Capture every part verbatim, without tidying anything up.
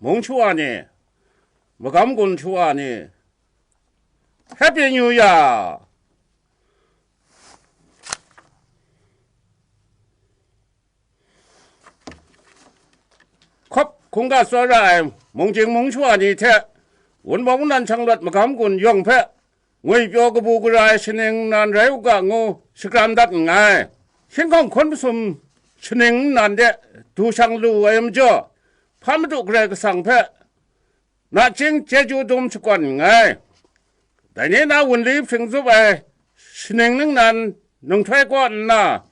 Mung shawa ni, magam gun shawa ni, Happy New Year! Hkawp hkungga tsawra ai mung jing mung shawa ni hte, wunpawng nan shanglawt magam gun yawng hpe, ngwipyaw kabu gara ai shaning nnan rai u ga ngu shakram dat nngai. Hkying hkawng hkun masum shaning nnan de du shang lu ai majaw, hpa Madu Karai Kasang hpe nachying chyeju dum shakawn nngai. Dai ni na wunli hpring zup ai shaning ningnan nunghtoi kaw nna,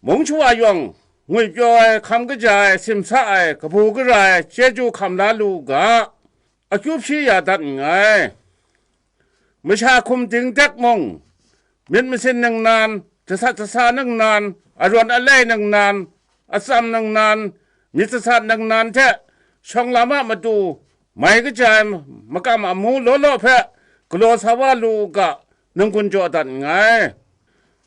mung shawa yawng ngwipyaw ai, hkam kaja ai, simsa ai, kabu gara ai chyeju hkam la lu u ga, akyu hpyi ya dat nngai. Masha hkum dingdek mung, myit masin ningnan, jasat jasa ningnan, arawn alai ningnan, atsam ningnan, myit jasat ningnan hte shawng lam a matu mai kaja ai makam amu law law hpe galaw sa wa lu u ga, nang gun jaw dat nngai.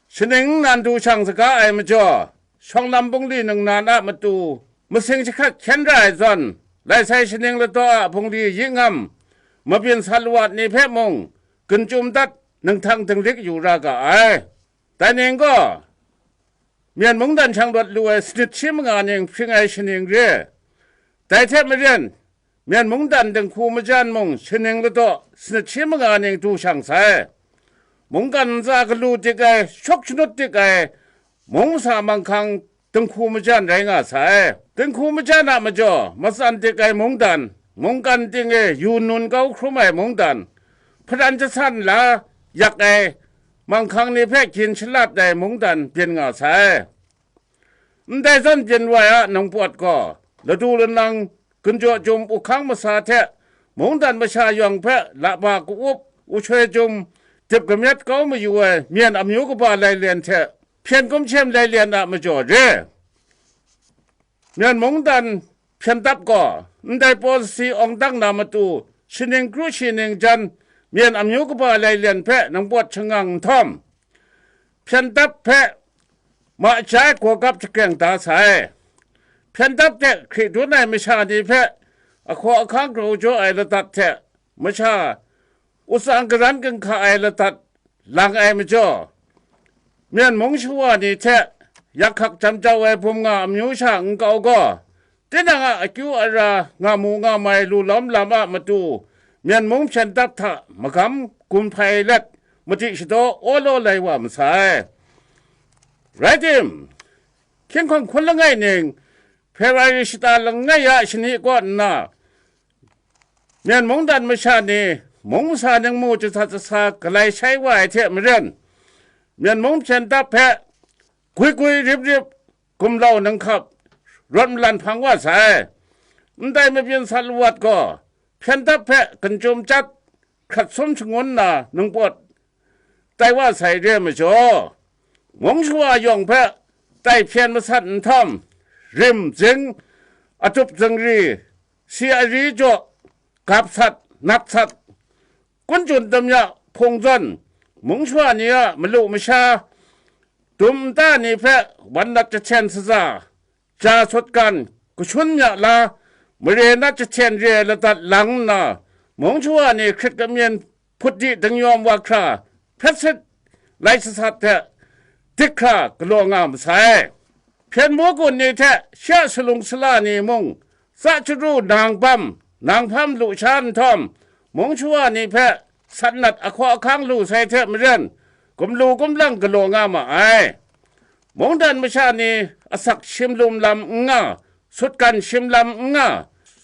Shaning nnan du shang saga ai majaw, shawng lam bungli ningnan a matu masing jahkrat hkyen ra ai zawn, lai sai shaning ladaw a bungli yi ngam, mabyin sat lawat ni hpe mung gun chyum dat, ninghtang dinglik yu ra ga ai. Dai ning gaw, Myen mungdan shang rawt lu ai sanit shi manga ning hpring ai shaning re. Dai hte maren, Myen mungdan dinghku majan mung shaning ladaw sanit shi manga ning du shang sai. Mungkan ntsa galu dik ai, shawk shanut dik ai, mung masa manghkang dinghku majan rai nga sai. Dinghku majan a majaw matsan dik ai mungdan, mungkan ting e yu nun kau hkrum ai mungdan, hpadan jasan la yak ai manghkang ni hpe gyin shalat ai mungdan byin nga sai. Ndai zawn byin wa ai a ningpawt gaw, ladu lanang, ginjaw jum, uhkang masa hte mungdan masha yawng hpe lahpa ka-up, ushoi jum, dip kamyet kau mayu ai myen amyu kaba lailen hte hpyen kumshem lailen a majaw re. Myen mungdan hpyen dap gaw, ndai pawsi awng dang na matu, shaning kru shi ning jan, myen amyu kaba lailen hpe ningpawt shangang nhtawm, hpyen dap hpe ma ja ai gawgap jakreng da sai. Hpyen dap hte hkri dun ai masha ni hpe ahkaw ahkang grau jaw ai ladat hte masha, u tsang garan ginhka ai ladat lang ai majaw, Myen mung shawa ni hte yak hkak jam jau ai bum nga amyu sha nkau gaw, tinang a akyu ara nga mu nga mai lu lawm lam a matu, Myen mung hpyen dap hta magam gun hpai let, madi shadaw awlaw lai wa masai. Rai tim, hkying hkawng hkun langai ning, Hpewari shata langai ya shani kaw nna, Myen mungdan masha ni mung masa ningmu jahta jahsa galai shai wa ai hte maren, Myen mung hpyen dap hpe gwi gwi rip rip, gumlau ninghkap, rawt malan hpang wa sai. Ndai mabyin sat lawat gaw, hpyen dap hpe ginjum chyat, hkrat sum shangun nna ningpawt tai wa sai re ai majaw, mung shawa yawng hpe tai hpyen masat nhtawm, rim, zing, atup zingri, si ari jaw, gap sat, nap sat, kun chun damya hpung zawn, mung shawa ni a malu masha, dum nta ni hpe wan nat jahten saza, ja sutgan, kashun mya la, mare nat jahten re ai ladat lang nna, mung shawa ni hkrit kamyen hput di dingyawm wa hkra, hpyet sit lai sasat hte dik hkra galaw nga masai. Hpyen mu gun ni hte shi a salung sala ni mung, tsa chyaru nang bam, nang hpam lu sha nhtawm, mung shawa ni hpe sat nat ahkaw ahkang lu sai hte maren, gumlu gumlang galaw nga ma ai. Mungdan masha ni asak shim lum lam n nga, sutgan shim lam n nga,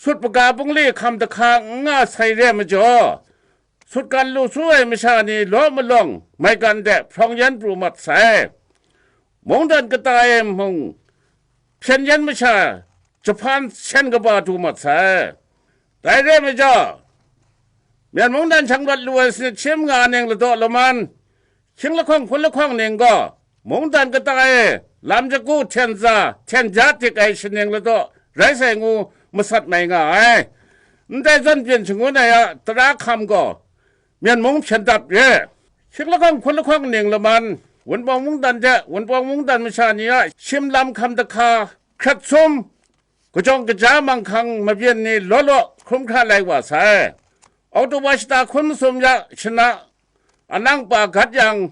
sut maga bungli hkam dahka n nga sai re ai majaw, sutgan lu su ai masha ni law malawng maigan de hprawng yan pru mat sai. Mungdan kata e mung hpyen yan masha jahpan sen kaba du mat sai. Dai re ai majaw, Myen mungdan shang rawt lu ai sanit shi manga ning ladaw laman, hkying lahkawng hpun lahkawng ning gaw, mungdan kata e lam jagu hten za, hten ja dik ai shaning ladaw rai sai ngu masat mai nga ai. Ndai zawn byin shangun ai a tara hkam gaw, Myen mung hpyen dap re. Hkying lahkawng hpun lahkawng ning laman, Wunpawng mungdan hte Wunpawng mungdan masha ni a shim lam hkam dahka, hkrat sum, kajawng kaja manghkang mabyin ni law law hkrum hkra lai wa sai. Oktoba shata hkun masum ya shana, anang pa gat yang,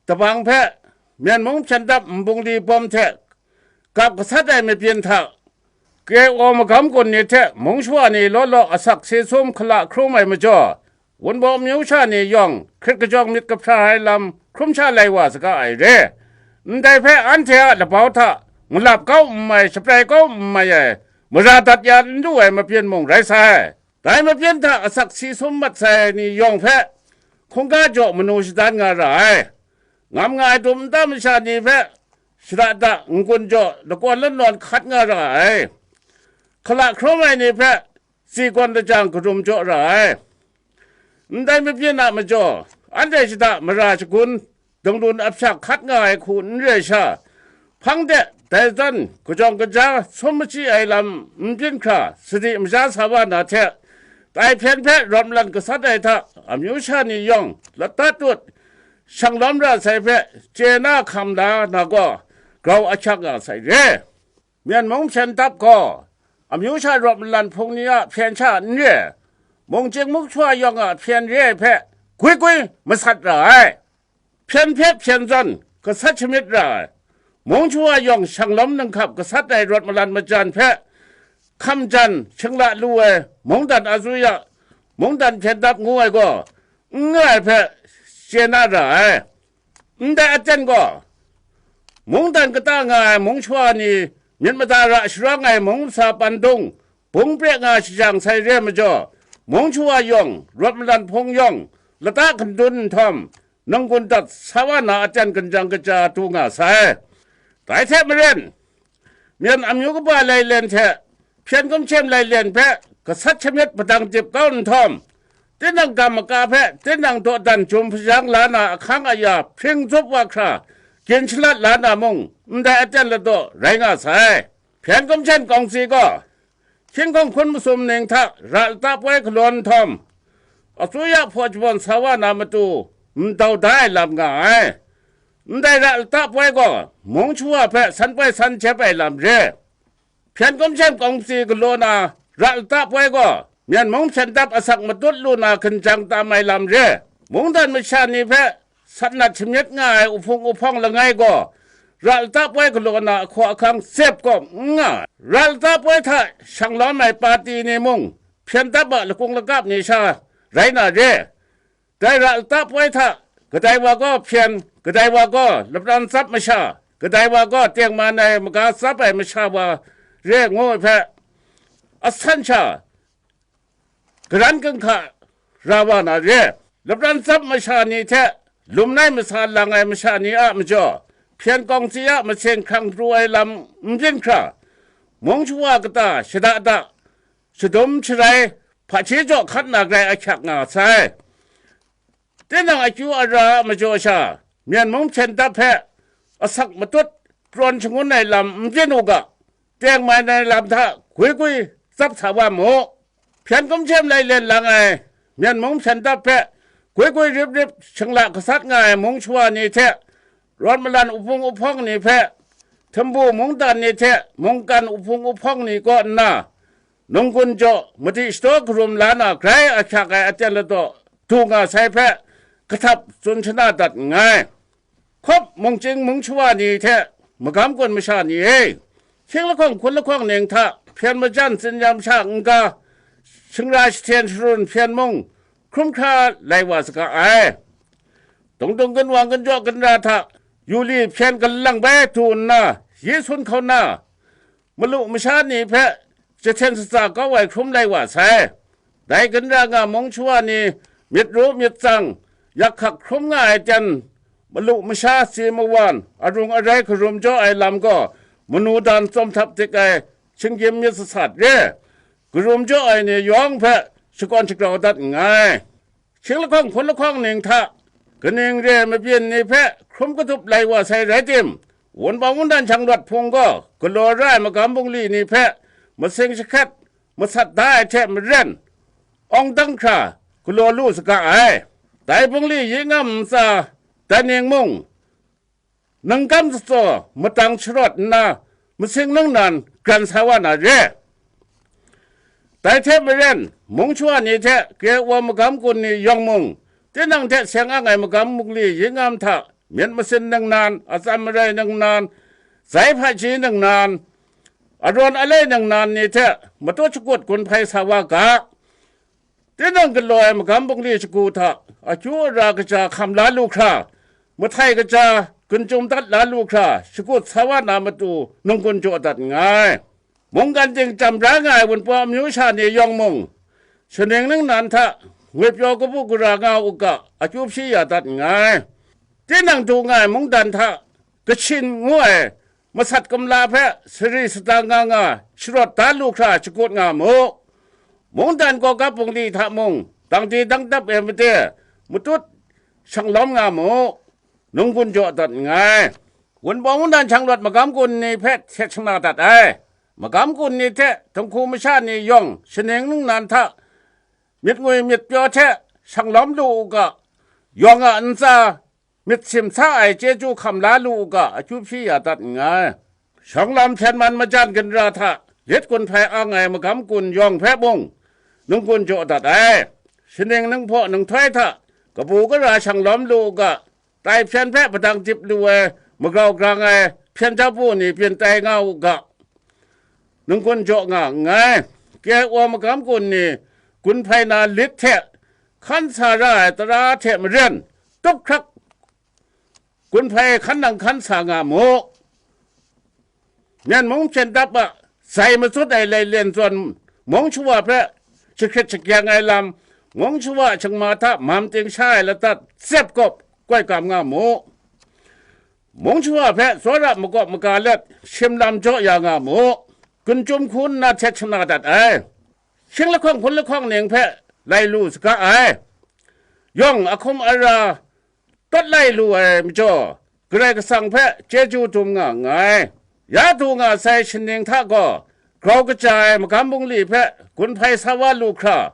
dabang hpe Myen mung hpyen dap nbungli bawm hte gap gasat ai mabyin hta, K O magam gun ni hte mung shawa ni law law asak si sum hkala hkrum ai majaw, Wunpawng amyu sha ni yawng hkrit kajawng myit kahpra ai lam hkrum sha lai wa saga ai re. Ndai hpe anhte a labau hta malap kau n mai, shaprai kau n mai ai, mara dat ya n lu ai mabyin mung rai sai. Dai mabyin hta asak si sum mat sai ni yawng hpe hkungga jaw manu shadan nga ra ai. Ngam nga ai dum nta masha ni hpe shada da n-gun jaw lakawn lanawn hkat nga ra ai. Hkala hkrum ai ni hpe tsi gawn lajang karum jaw ra ai. Ndai mabyin a majaw, anhte shada mara shagun, danglun ahpyak hkat nga ai hku n re sha, hpang de dai zawn kajawng kaja sum machyi ai lam n byin hkra, sadi masha sa wa na hte, dai hpyen hpe rawt malan gasat ai hta, amyu sha ni yawng lata tut, shang lawm ra sai hpe, chye na hkam la na gaw, grau ahkyak nga sai re. Myen mung hpyen dap gaw, amyu sha rawt malan hpung ni a hpyen sha n re, mungchying mungshwa yawng a hpyen re ai hpe, gwi gwi masat ra ai. Hpyen hpe hpyen zawn gasat shamyit ra ai. Mung shawa yawng shang lawm ninghkap gasat ai rawt malan majan hpe hkam jan shingla lu ai mungdan azu ya, mungdan hpyen dap ngu ai gaw, n nga ai hpe chye na ra ai. Ndai aten gaw, mungdan kata nga ai mung shawa ni myit mada ra sharawng ai mung masa pandung, bung pre nga shajang sai re majaw, mung shawa yawng, rawt malan hpung yawng, lata hkandun nhtawm, nang-gun dat sa wa na aten ganjang kaja du nga sai. Dai hte maren, Myen amyu kaba lailen hte hpyen kumhkyem lailen hpe gasat shamyet padang dip kau nhtawm, tinang gam maka hpe tinang dawdan jum hpajang la na ahkang aya hpring zup wa hkra, gyin shalat la na mung, ndai aten ladaw rai nga sai. Hpyen kumhkyem kawngsi gaw, hkying hkawng hkun masum ning hta ra lata poi galaw nhtawm, asuya hpaw shabawn sa wa na matu, ndau da ai lam nga ai. Ndai ra lata poi gaw, mung shawa hpe san poi san jep ai lam re. Hpyen kumhkyem kawngsi galaw na ra lata poi gaw, Myen mung hpyen dap asak matut lu na hkinjang tam ai lam re. Mungdan masha ni hpe sat nat shamyit nga ai uhpung uhpawng langai gaw, ra lata poi galaw na ahkaw ahkang sep kawm n nga ai. Ra lata poi hta shang lawm ai pati ni mung, hpyen dap a lakung lakap ni sha rai na re. Dai ra lata poi hta, kadai wa gaw hpyen, kadai wa gaw lapran tsap masha, kadai wa gaw tengman ai maga tsap ai masha wa re ngu ai hpe, asan sha garan ginhka ra wa na re. Lapran tsap masha ni hte lumnai masa lang ai masha ni a majaw, hpyen kawngsi a masing hkrang pru ai lam n byin hkra, mung shawa kata shada da, shadum sharai, hpaji jaw hkat na grai ahkyak nga sai. Tinang akyu ara a majaw sha, Myen mung hpyen dap hpe asak matut prawn shangun ai lam n byin u ga, tengman ai lam hta gwi gwi tsap sa wa mu. Hpyen kumhkyem lailen lang ai Myen mung hpyen dap hpe gwi gwi rip rip shingla gasat nga ai mung shawa ni hte, rawt malan uhpung uhpawng ni hpe, htambu mungdan ni hte mungkan uhpung uhpawng ni kaw nna, nunggun jaw madi shadaw karum la na grai ahkyak ai aten ladaw du nga sai hpe, kahtap tsun shana dat nngai. Hkawp mungchying mung shawa ni hte magam gun masha ni e, hkying lahkawng hkun lahkawng ning hta hpyen majan tsin-yam sha n-ga, shingra shahten sharun hpyen mung hkrum hkra lai wa saga ai. Dungdung ginwang ginjaw ginra hta yu li hpyen galang bai du nna, yi sun hkau na, malu masha ni hpe jahten shaza kau ai hkrum lai wa sai. Dai ginra nga mung shawa ni myit ru myit tsang, yak hkak hkrum nga ai ten, malu masha si mawan arung arai karum jaw ai lam gaw, manu dan tsawm htap dik ai shinggyim myit sasat re, karum jaw ai ni yawng hpe shakawn shagrau dat nngai. Hkying lahkawng hkun lahkawng ning hta kaning re ai mabyin ni hpe hkrum kadup lai wa sai rai tim, wunpawng wundan hkyang rawt hpung gaw galaw ra ai magam bungli ni hpe masing jahkrat masat da ai hte maren, awng dang hkra galaw lu saga ai. Dai bungli yi ngam ntsa, dai ning mung, ningkam tsatsaw matang sharawt nna, masing ningnan gran sa wa na re. Dai hte maren, mung shawa ni hte kre wa magam gun ni yawng mung, tinang hte seng ang ai magam bungli yingam hta myit masin ningnan, atsam marai ningnan, zai hpaji ningnan, arawn alai ningnan ni hte matut shakut gun hpai sa wa ga. Tinang galaw ai magam bungli shagu hta akyu ara kaja hkam la lu hkra, mahtai kaja gun chyum dat la lu hkra, shakut sa wa na matu nunggun jaw dat nngai. Mungkan ting jam bra nga ai Wunpawng amyu sha ni yawng mung, shaning ningnan hta ngwipyaw kabu gara nga u ga, akyu hpyi ya dat nngai. Tinang du nga ai mungdan hta kachin ngu ai masat kumla hpe sari sadang nga nga sharawt da lu hkra shakut nga mu. Mungdan kawgap bungli hta mung, dangdi dangdap e made matut shanglawm nga mu, nunggun jaw dat nngai. Wunpawng mungdan shanglawt magam gun ni hpe htet shana dat ai. Magam gun ni hte dinghku masha ni yawng shaning ningnan hta myit ngwi myit pyaw hte shanglawm lu u ga, yawng a ntsa myit simsa ai chyeju hkam la lu u ga, akyu hpyi ya dat nngai. Shawng lam hpyen man majan ginra hta lit gun hpai ang ai magam gun yawng hpe mung, nunggun jaw dat ai. Shaning ninghpaw ninghtai hta kabu gara shanglawm lu u ga, tai hpyen hpe padang dip lu ai magrau grang ai hpyen jahpu ni byin tai nga u ga, nunggun jaw nga nngai. Kre wa magam gun ni gun hpai na lit hte hkan sa ra ai tara hte maren, tup hkrak gun hpai hkan nang hkan sa nga mu. Myen mung hpyen dap a, zai matsut ai lai len zawn, mung shawa hpe jahkrit shakyang ai lam, mung shawa shingma hta mam ting sha ai ladat zep gawp koi kam nga mu. Mung shawa hpe tsawra makawp maga let shim lam jaw ya nga mu. Gun chyum hku nna htet shana dat ai. Shing lahkawng hpun lahkawng ning hpe lai lu saga ai. Yawng a hkum ara tawt lai lu ai majaw, Karai Kasang hpe chyeju dum nga nngai. Ya du nga sai shaning hta gaw, grau kaja ai magam bungli hpe gun hpai sa wa lu hkra,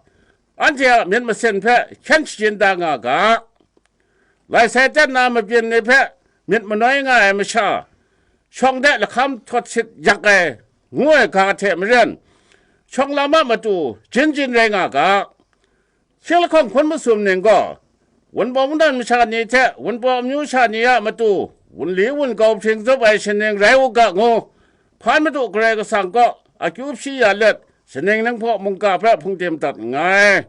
anhte a myit masin hpe hkyen shajin da nga ga. Lai sai ten na mabyin ni hpe myit manoi nga ai masha, shawng de lahkam htawt sit yak ai ngu ai ga hte maren, shawng lam a matu jin jin rai nga ga. Shing lahkawng hpun masum ning gaw, Wunpawng mungdan masha ni hte Wunpawng amyu sha ni a matu wunli wun kau hpring zup ai shaning rai u ga ngu, hpan Madu Karai Kasang kaw akyu hpyi ya let, shaning ninghpaw mungga hpe hpungdim dat nngai.